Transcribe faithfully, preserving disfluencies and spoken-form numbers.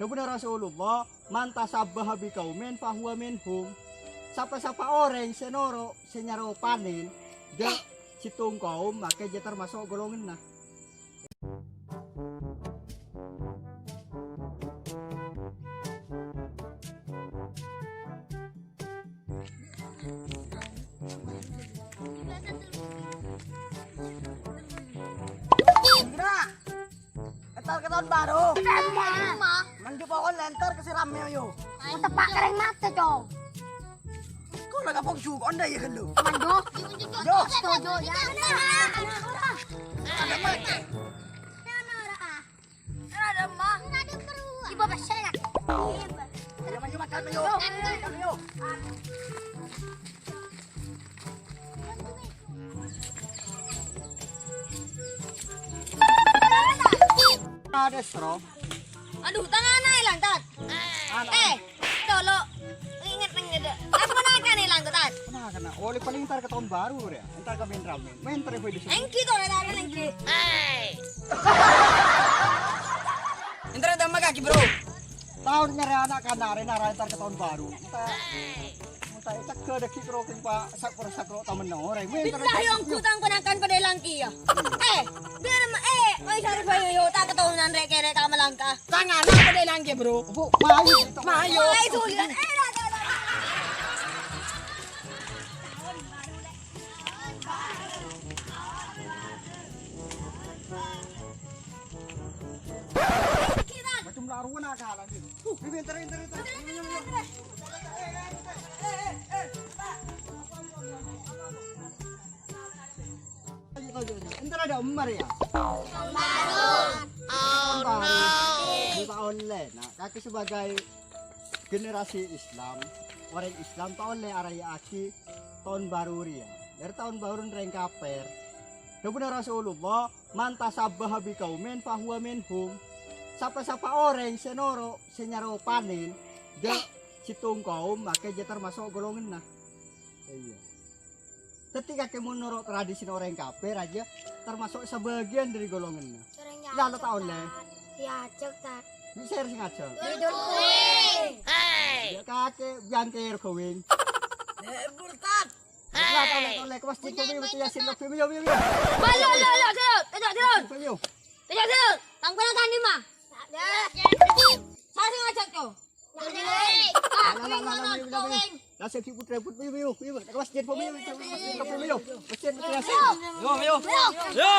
Dhâbuna Rasulullah, "Man tasabbaha biqaumin fahuwa minhum." Sapa-sapa orèng sè noro' sè nyaropane dâ' sèttong kaum, maka jiyâ tamaso' golonganna. Entar ka taon bâru. Manjo pokon lentar ka sè ramme, ayo. Mau tepak kereng mata, Cong. Kok lagi pok juga, onda ya, gelo. Manjo. Yo. Setuju, ya. Ada mati. Ada mah. Ibu apa sih, nak? Ayo, maju, makan, ayo. Ayo. Ada, Bro. Aduh, tanganna ilang, Tat. Ano? Eh, dolo. Inget neng ngede. Pas menakan ilang, Tat. Kenapa kena? Oleh paling entar ka taon bâru, ya. Entar ka main rame. Main terus, boy, di sini. Engki to, Tat, engki. Entar ada mah kaki, Bro. Taon nyari anak kanare nara entar ka taon bâru. Entar. Entah, cegah daging keroking, Pak. Sakro-sakro tamen orèng. Billahi, ongku tang ponakan padâ langki, ya. Eh, biar ma-, eh, oi, sarè bayu, yo, tak ketonan rek-kerek ka melangkah. Tangan apa padâ langki, Bro? Bu, mayu. Mayu. Mayu, sulit. Eh, dah, dah, dah. Macam laruan ada lagi. Ini, ini, ini, ini. Entar ada Umar ya? Umar. Ini Pak Olle. Nah, kaki sebagai generasi Islam, orèng Islam ta' ollè araya'aghi taon bâru rèya. Dhâri taon bâru orèng kafir. Dhâbuna Rasulullah, "Man tasabbaha biqaumin fahuwa minhum." Sapa-sapa orèng sè noro', sè nyaropane dâ' sèttong kaum, maka jiyâ tamaso' golonganna. Iyâ. Dhâddhi kakè mon noro' tradisina orèng kafir jiyâ tamaso' sabâgiyân dhâri golonganna. Lalu ta' ollè. Diajak, Tat. Bisa sing ngajak. Tidur kuing. Yâ kakè jangkir kuing. Lebur, Tat. Lah, tolè, tolè, ke masjid, Bumi, betul, Yasin, Bumi, Bumi, Bumi. Balo, lo, lo, lo. Tidak, tidak. Bumi, Bumi. Tidak, tidak. Tangkap tangan lima. Saya sing ngajak, tuh. Lah, lah, lah, lah, lah, lah, lah. Lah, saya sibuk ribut, Bumi, Bumi, Bumi. Ke masjid, Bumi, Bumi, Bumi, Bumi. Masjid, betul, Yasin. Yo, yo. Yo.